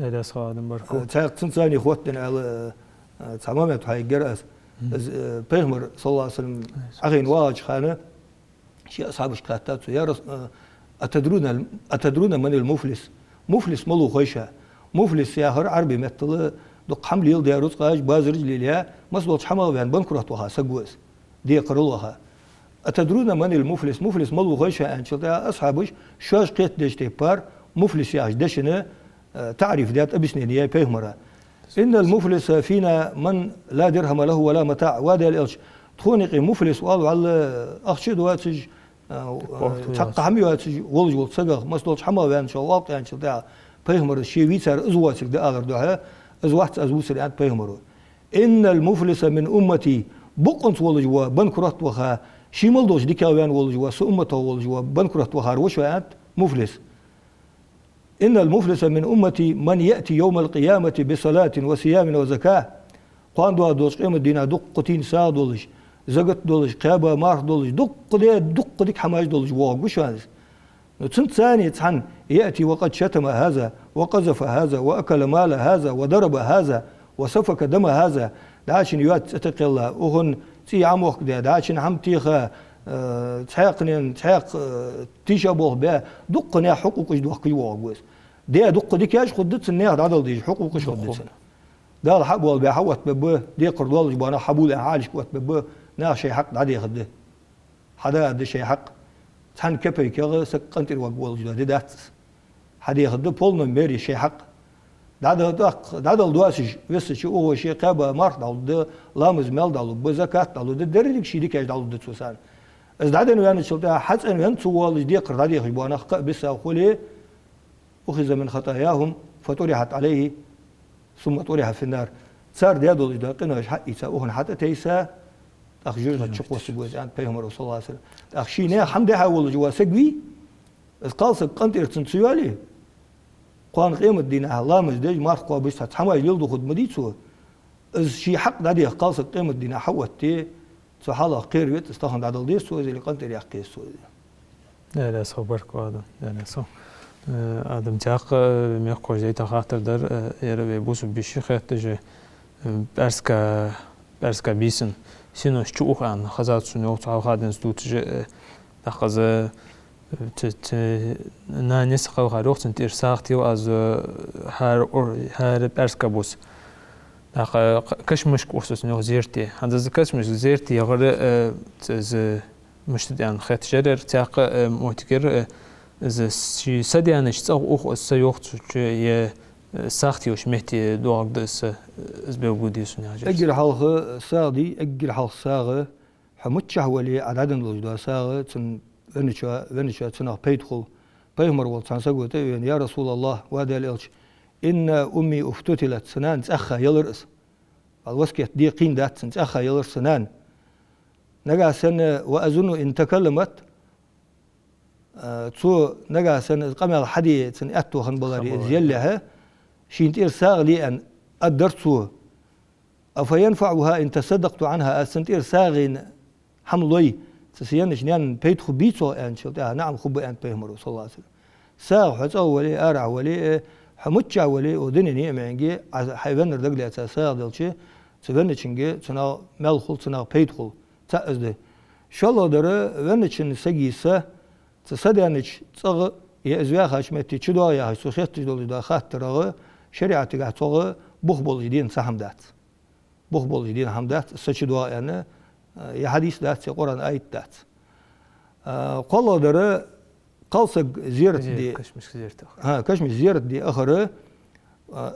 Эдас хадам барку. Э, цхьаькха цунца цхьана хоттаденна аьла, э, цхьа момент хьайгар аз. Мгм. Из, э, пайхамар, саллаллахӀу Ӏалайхи ва саллам, Ӏохайна вагӀача хана, ший асхьабашка хаьттад цо: «يا رس-، э, أتدرون، أتدرون من المفلس؟» Муфлис малув хой шоана? Муфлис яхар Ӏарбий меттала дукха хӀама леладаь, рузкъаш, базараш лелаяь, массадолча хӀамах ваьнна, банкрот ваха саг ва из. Декхарал ваха. «أتدرون من المفلس؟» Муфлис малув хой шоана аьнначул тӀехьагӀа асхьабаша шоаш кхетадеча тайпара муфлис яхача дешан, э, таӀриф даьд, объяснени яьй пайхамара. «إن المفلس فينا من لا درهم له ولا متاع». Ва Даьла элча, тхона юкъе муфлис оал вӀалла, ахча а доацаш, А, цхьаккха хӀама йоацаш волаш вола саг, масса долча хӀамах ваьннача, валкъ яьнначул тӀехьагӀа, пайхамара ше вийцар из воацилга да алар духьа, из вац аз вувцар, аьннад пайхамара. «إن المفلس من أمتي», бокъонца волаш вола, банкрот ваха, ший мел долча дикагӀа ваьнна волаш вола, са умматах волаш вола, банкрот вахар ва шоана, аьннад муфлис. «إن المفلس من أمتي من يأتي يوم القيامة بصلاة وصيام وزكاة». Кхоана доагӀаш долча къематдийнахьа дуккха тайна сагӀа долаш, закат долаш, кхаба марха долаш, дуккха де, дуккха дика хӀамаш долаш воагӀаргва шоана из. Ну, цунца цхьана: «يأتي وقد شتم هذا، وقذف هذا، وأكل مال هذا، وضرب هذا، وسفك دم هذا». ДӀачун йоаца цӀи тӀакхелла, укхун цӀий Ӏомохкадаь, дӀачун хӀама теха, э, цхьаькханена цхьаькха, э, тийша болх баь, дуккха наьха хьукъукъаш доахкаш воагӀаргва из. Де дуккха дикаш хургда цун, наьха дӀадала дезаш хьукъукъаш хургда цун. Дала хьа а болабаь хьаоттабергба, декхар долаш бола нах хьабувла аьнна хьалхашка оттабергба, наха шоай хьакъ дӀадехаргда. Хьадаьргда шоай хьакъ. Цхьан копейках саг къинтӀера варгволаш дола ди дац из. Хьадехаргда в полной мере шоай хьакъ. ДӀадала, тӀаккха дӀадала доацаш висача, укхо ший кхаба марха дӀалургда, ламаз мел дӀалургба, закат дӀалургда, деррига ший дикаш дӀалургда цо царна. Из дӀаденна ваьнначул тӀехьагӀа, хьацӀенвенна цо волаш декхар дӀадехаш бола нах кхы а бисса хуле, «أخذ من خطاياهم فطرحت عليه ثم طرح في النار». Цар даь долаш дола къинош хьаийца, укхунна хьатӀатайса, тӀаккха жожагӀате чукхоссаргва из, аьннад пайхамара, صلى الله عليه وسلم. ТӀаккха ший наьха хӀама дехьа волаш вола саг вий, из кхалсаг къинтӀера цунна ца йоале, кхоана къематдийнахьа ламаз деш, марха кхобаш, цхьа хӀамаш леладу хургда ма дий цо, из ший хьакъ дӀадеха кхалсаг къематдийнахьа хьаотте, цу хьалах кхераве, из тахан дӀадала деза цо из или къинтӀера яккха еза цо из. Даьла раьза хилва, баркал, Адам. Даьла раьза хилва. Э, Адам, тӀаккха, э, мехкахой, дайта хаттар дар, э, ер вай бусалба йиший хетташ, э, пӀаьраска, пӀаьраска бийсан синош чу ух аьнна хезад сона, йоах, цу хьалха денз дувцаш, э, тӀаккха из, э, ц-, ц-, нанас кхелхар, йоах, цун тӀера сагӀа тел аз, э, хӀара ур-, хӀара пӀаьраска бус. ТӀаккха, э, к-, кашамашка ух со цунна, йоах, зерате. ХӀанз из кашамашка зерате яхар, э, ц-, из мишта да аьнна хетташ яр ер, тӀаккха, э, моттигера, э, из ший садаьнача цӀагӀа ух из са, йоах, цу чу, е, э, сагӀа телаш метте доагӀаргда из са, э, из белгалде сона, яхаш. Эггара хьалха сагӀа дий, эггара хьалха сагӀа, хьо миччахьа вале, Ӏа дӀаденна долаш дола сагӀа, цун венначоа, венначоа цунах пайда хул. Пайхамар волча цхьан саго тӀавена: «يا رسول الله, ва Даьла элча, إن أمي افتتلت, са нана цӀаьхха елар из». Васкет де кхийна дац цун, цӀаьхха елар са нана. Нагахьа санна, وأظن إن تكلمت, а, цо нагахьа санна из къамаьл хьаде цун аьттув хинна баларе, из еллехьа, шийна тӀера сагӀа ле аьнна, аргдар цо: «أفينفعها إن تصدقت عنها, аз цун тӀера сагӀийна хӀама лой, цу са еннача наьна пайда хургбий цох?» аьнначул тӀехьагӀа: «نعم, хургба», аьннад пайхамара, صلى الله عليه وسلم. СагӀа хьо цӀагӀа вале, арахьа вале, э, хьо миччахьа вале, о динан ниӀманга, Ӏа хьай веннар дагалаьца сагӀа делча, цу венначунга цунах маьл хул, цунах пайда хул. ЦаӀ из да. ШоллагӀдар, веннача сага са, цу садаьнача цӀагӀа, е из ваьхача метте чудоагӀа яхаш, цо хетташ долаш дола хаттарагӀа, шариӀатагахьа цох бух болаш дена цхьа хӀама дац. Бух болаш дена хӀама дац, са чудоагӀа аьнна, э, е хьадис дац, е Къуръан аят дац. Э, кхоалагӀдар, кхалсаг зерат де. Кашамашка зерат ахар. ХӀа, кашамашка зерат де ахар, э,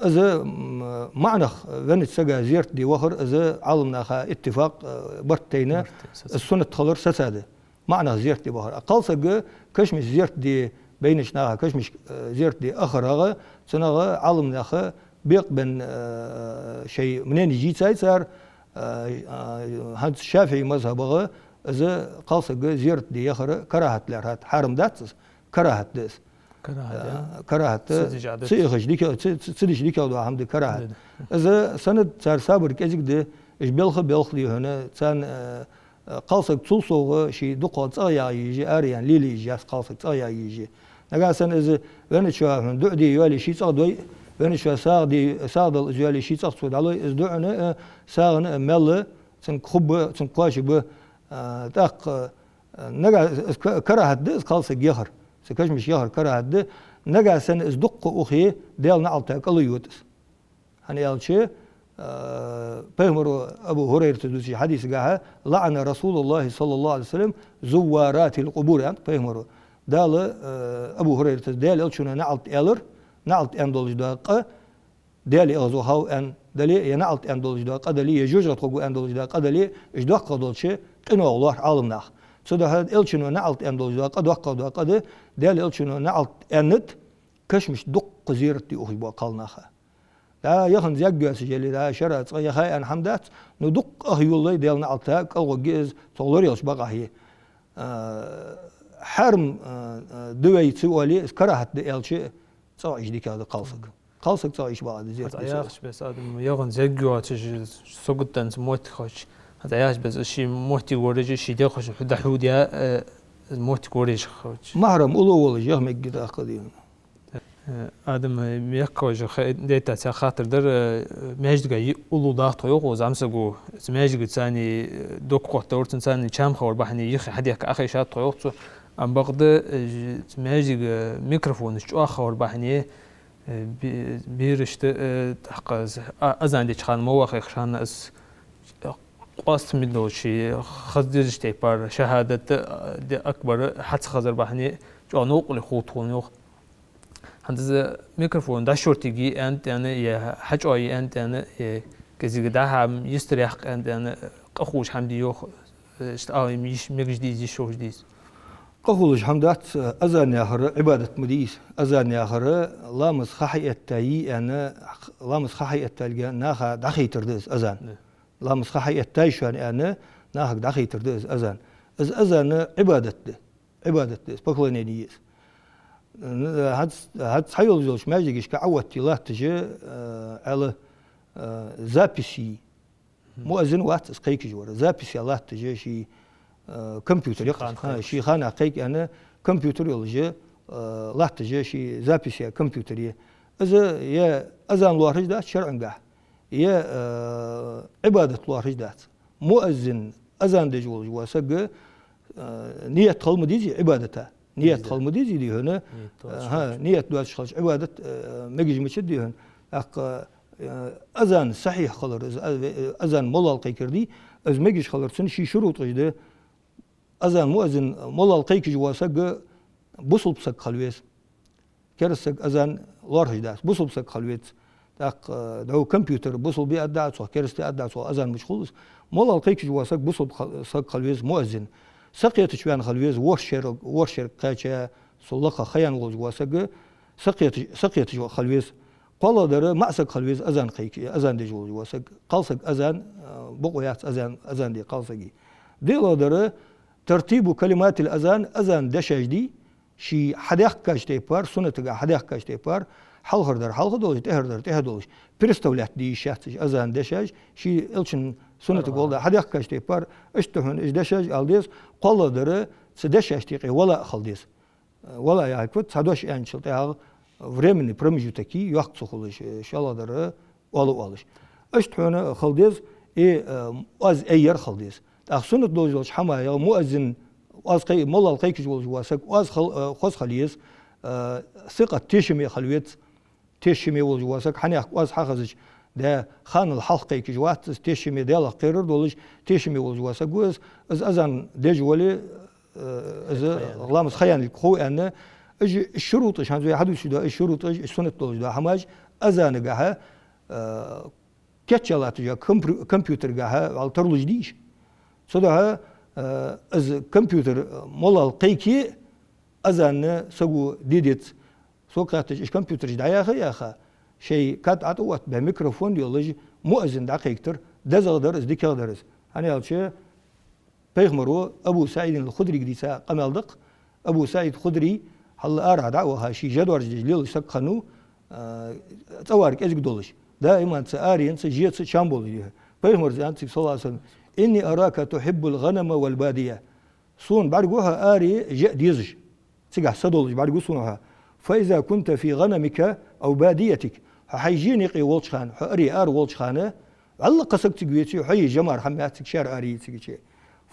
из, м, маӀанах веннача сага зерат де вахар, из Ӏаламнаха иттифакъ, э, барт тайна, барт тайна, из суннат хилар сацад. МаӀанах зерат де вахар. А кхалсаг кашамашка зерат де, байнача наха кашамашка, э, зерат де ахарагӀа, цунагӀа Ӏаламнаха бекъабенна, э, шоай мнени йийцай цар, э, э, хӀанз ШафиӀий мазхӀабагӀа из кхалсаг зерат де яхар карахӀат лаьрхӀад, хьарам дац из, карахӀат да из. КарахӀат да? Э, карахӀат да. Ца дича Ӏа дац. Ца ихача дика, ца, ца, ца дича дикагӀа дола хӀама да карахӀат. Да, да. Из санад цар сабар кӀезига да, уж белха, белха да хьона, царна, э, э, кхалсаг цул совгӀа ший дукхагӀа цӀагӀа ягӀа езаш, ара яьнна лелае езаш яц кхалсаг, цӀагӀа ягӀа езаш. Нагахьа санна из венначоа хьона дуӀа де йоале, ший цӀагӀа дой, венначоа сагӀа де, сагӀа дала из йоале, ший цӀагӀа цо дӀалой, из дуӀана а, сагӀана а маьл цунга хургба, цунга кхоачаргба, э, тӀаккха, э, нагахьа из ка-, карахӀат да из кхалсаг яхар, цу кашамашка яхар карахӀат да, нагахьа санна из дукха ухе, Даьла наӀалта кӀалйода из. ХӀана аьлча, э, пайхамара Абу ХӀурайрата дувцача хьадисагахьа: «لعن رسول الله صلى الله عليه وسلم زوارات القبور», аьннад пайхамара. Дала, э, Абу ХӀурайрата, Даьла элчано наӀалт аьлар, наӀалт аьнна долаш дола къа, Даьла эгӀазвахав аьнна дале, е наӀалт аьнна долаш дола къа дале, е жожагӀате хургва аьнна долаш дола къа дале, уж доккхагӀа долча къинойх лоархӀ Ӏаламнах. Цудухьа Элчано наӀалт аьнна долаш дола къа доккхагӀа дола къа да, Даьла Элчано наӀалт аьннад, кашамашта дукха зерат де ухаш бола кхалнаха. ДӀа яханза яггоацаш яле, дӀа шера цкъа яха аьнна хӀама дац, ну дукха ах йоллай Даьла наӀалта кӀалгӀогге из цох лоралуш бакъахье. А, хьарам, а, а, да вай ца оале, из карахьат да аьлча, цӀагӀа иш дикагӀа да кхалсаг. Кхалсаг цӀагӀа иш бакъахьа да зерат де. ХӀанз яхаш беса адам яханза яггоацаш, согатденца моттиг хилча. ХӀанз яхаш беса ший моттиг варжа, ший дегӀ хьуш, хьу дӀахьу де, э, моттиг варжа хилча. Махьрам уллув волаш яха мегаш да кхы дийна. Э, адам, э, мехкахой жа хе-, дайтаца хаттар дар, э, маьждига йи уллув даха тхо йоах, зӀамсаго, цу маьждига царни, э, доккха хотта вар, царни чам хавар бахьане йиххе хьадехка ахайша тхо йоах цо. Ам бакъда, э, ж-, цу маьждига микрофонаш чӀоагӀа хавар бахьане, э, бе-, берашта, э, тӀаккха аз-, а-, азан деча хана ма вахе, шанна аз къоастам мел долча, хаза дезача тайпара, шахӀадат, э, де акбар хьа ца хазар бахьане, чӀоагӀа новкъарле хул тхона йоах. ХӀанз из микрофон дӀашортиге аьнна тӀена, е хьачӀоагӀъе аьнна тӀена, е кӀезига дӀа-хьа йистар яккха аьнна тӀена, къа хулаш хӀама дий йоах, э, иштта ала йиш мегаш дий из, йиш йолаш дий из? Къа хулаш хӀама дац, азан яхар Ӏибадат ма дий из. Азан яхар ламаз ха хьаэтта йий аьнна, ламаз ха хьаэтталга наха дӀахайтар да из азан. Да. Ламаз ха хьаэттай шоана аьнна, нахага дӀахайтар да из азан. Из азан Ӏибадат да. Ӏибадат да из, поклонение я из. Н-, хӀанз, хӀанз цхьайолаш йолча маьждигашка Ӏооттае латташ, э, Ӏаьла, э, запись йий. Мгм. Муаззин вац из кхайкаш вар. Запись я латташ ший, э, компьютер Ший яккхаш, хана ха, кхайкаш. Ший хана кхайка аьнна, компьютер йолаш, э, латташ ший запись я компьютер я. Из е азан лоархӀаш дац шарӀангахьа, е, э, Ӏибадат лоархӀаш дац. Муаззин, азан деш волаш вола саг, э, ният хила ма дезий Ӏибадата. Ният Деза. Хила ма дезий дий хьона. Ният доацаш Э, хилча. Ха, ният доацаш хилча Ӏибадат, э, мегаш мичад дий хьона. ТӀаккха, э, азан сахьихь хилар, из, э, азан моллагӀа кхайкар дий, из мегаш хилар цун ший шурутӀаш да. Азан муаззин моллагӀа кхайкаш вола саг бусалба саг хила веза. Кераста саг азан лоархӀаш дац, бусалба саг хила веза. ТӀаккха, э, дӀо компьютер бусалба я аргда цох, кераста я аргда цох, азан мича хул из. МоллагӀа кхайкаш вола саг бусалба хил-, саг хила веза муаззин. Сакхетача ваьнна хила веза, ворхӀ шерага, ворхӀ шерага кхаьча, цул лакха ха яьнна волаш вола саг, сакхеташ-, сакхеташ хила веза. КхоалагӀдар маӀа саг хила веза азан кхайк-, азан деш волаш вола саг. Кхалсаг азан, э, бокъо яц азан, азан де кхалсага. ДиълагӀдар тартибу калиматил азан, азан дешаш дий, ший хьадаьхкача тайпара, суннатага хьадаьхкача тайпара, хьалхардар хьалха долаш, тӀехьардар тӀехьа долаш, переставлять де йиш яц уж азан дешаш, ший Элчан суннатага гӀолла хьадаьхкача тайпара, иштта хьона уж дешаш ала деза, кхоалагӀдар цу дешашта юкъе вала а хила деза. Вала яхилга фуд, цхьа дош аьнначул тӀехьагӀа временный промежуток йоккха ца хулаш, шоллагӀдар оал а оалаш. Иштта хьона хила деза, и, э, оаз айяр хила деза. ТӀаккха суннат долаш долча хӀамаех муаззин, оаз кхай-, моллагӀа кхайкаш волаш вола саг, оаз хил-, э, хоза хила еза, э, сикъат тешаме хила веза, тешаме волаш вола саг, хьанехк оаз хьахазача, да, ханал хьалха кхайкаш вац из, тешаме Даьлах кхерар долаш, тешаме волаш вола саг ва из, из азан деш вале, э, из ламаз ха яьннилга хов аьнна, уж шурутӀаш, хӀанз вай хьадувцаш дола уж шурутӀаш, уж суннат долаш дола хӀамаш, азанагахьа, э, кийчъяь латташ йола компру-, компьютергахьа вӀалла тарлуш дий уж. Цудухьа, э, из компьютер моллагӀа кхайке, азан саго де деза. Сога хаьттача, уж компьютераш дӀаяха а яьха, шоай кад ӀотӀаоттабаь, микрофон йолаш, муаззин дӀакхайкар дезагӀа дар из, дикагӀа дар из. ХӀана аьлча, пайхамаро Абу СаӀид ал-Худрига дийца къамаьл да-кх. Абу СаӀид Худри хьалла арахьа дӀа а ваха, ший жа доаржадеш лелаш саг хиннав, а, цӀавар кӀезига долаш. Даиман цу аренца, жеца чам болаш дий хьона. Пайхамара аьннад цига, صلى الله عليه وسلم: «إني أراك تحب الغنم والبادية». Сона бӀаргагу хьо аре, жа дезаш. Цигахьа са долаш бӀаргагу сона хьо. «فإذا كنت في غنمك أو باديتك». Хьо хьай жена юкъе волча хана, хьо аре ара волча хана, вӀалла кхы саг цига веце, хьо е жа мара хӀама яц цига, шаьра аре я цига че.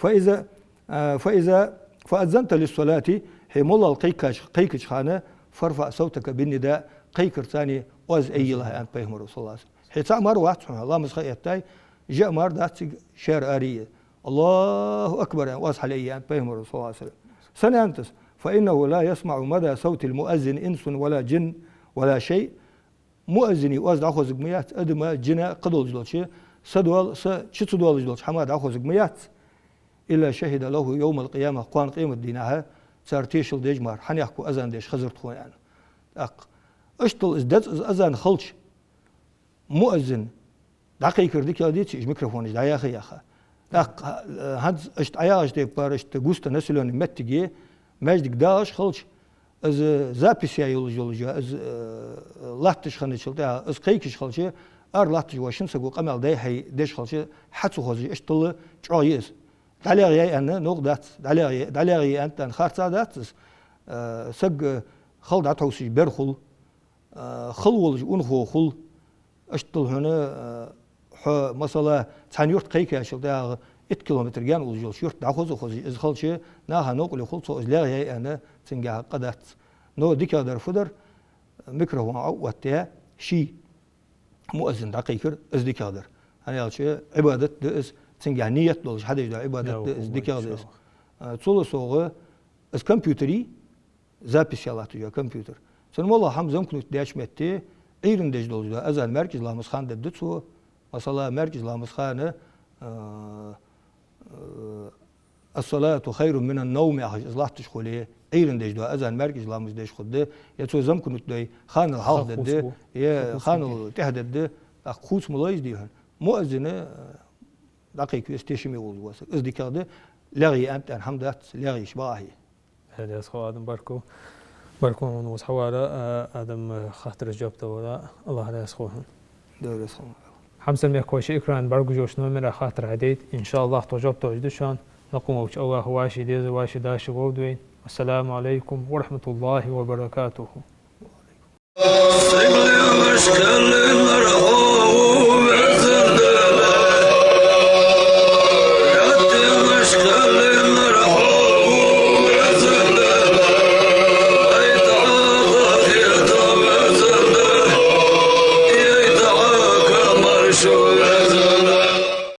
«فإذا، а, فإذا، فأذنت للصلاة», хье моллагӀа кхайкаш-, кхайкача хана, «فارفع صوتك بالنداء», кхайкарца оаз аййилахь, аьннад пайхамаро, صلى الله عليه وسلم. Хье цаӀ мара вац хьона, ламаз ха эттай, жа мара дац цига, шаьра аре я. «الله أكبر», аьнна, оаз хьалъаййи, аьннад пайхамаро, صلى الله عليه وسلم. Сенна аьннад из? «فإنه لا يسمع مدى صوت المؤذن إنس ولا جن ولا شيء». Муаззина оаз дӀахозарг ма яц, адама, жина, кхыдолаш долча, са доал-, са чу ца доалаш долча хӀама дӀахозарг ма яц. «إلا شهد له يوم القيامة», кхоана къематдийнахьа цар тешал деш мара, хьанехко азан деш хазар тхона, аьнна. ТӀаккха иштта из деза, из азан хилча, муаззин дӀакхайкар дикагӀа деций, уж микрофонаш дӀаяха а яьха. ТӀаккха, э, хӀанз иштта Ӏаяхаш тайпара, иштта густа населённый моттиге маьждиг дагӀаш хилча, из запись яь йолаш йолаш я, из, э, латташ хинначул тӀехьагӀа, из кхайкаш хилча, ара латташ вола шин саго къамаьл дӀай-хьай деш хилча, хьа ца хозаш, иштта чӀоагӀа я из. ДӀалегӀа яй аьнна новкъа дац, дӀалегӀа яй, дӀалегӀа яй аьнна, тӀаккха харцахьа дац из. Э, саг, э, хала дӀатхьовсаш бер хул, э, хала волаш унахо хул. Иштта хьона, э, хьо, масала, цхьан юрта кхайкачул тӀехьагӀа итт километр гаьна уллаш йолча юрта дӀахоза а хозаш, из хилча, наха новкъарле хул, цо из легӀа яй аьнна, цунгахьа къа дац. Но дикагӀа дар фу дар, микрофон Ӏооттаяь, ший муаззин дӀакхайкар, из дикагӀа дар. ХӀана аьлча, Ӏибадат да из, цунгахьа ният долаш хьадеш дола Ӏибадат да из, дикагӀа да из. А, цул совгӀа, из компьютер я, запись яь латташ я компьютер. Цун моллагӀа хӀама замкнуть даьча метте, Ӏуйрийна деш долаш да азан маьркӀажа ламаза хана дергда цо. Масала, маьркӀажа ламаза хана, а, а, «الصلاة خير من النوم» яхаш из латташ хуле, Ӏуйрийна деш да азан маьркӀажа ламаза деш хургда, е цо замкнуть дой, ханал хьалха дергда, е ханал тӀехьа дергда, тӀаккха хувца ма лой из, дий хьона. Муаззина, а, дӀакхайка веза тешаме волаш вола саг. Из дикагӀа да, легӀа яй аьнна хӀама дац, легӀа йиш бакъахьа я. Даьла раьза хилва, Адам, баркал. Баркал хьона укхаза хьавара, а, Адам, а, хаттарашта жоп далара, АллахӀ раьза хилва хьона. Даьла раьза хилва. Хьамсара мехкахой, шоай экрана бӀаргагуш йолча номера хаттар хьадайта, иншааллахӀ, тхо жоп тоадергда шоана. Лакха волча АллахӀа вӀаший деза, вӀаший даши ловргда вайна. Ассаламу Ӏалайкум ва рахьматуллахӀи ва баракатухӀ.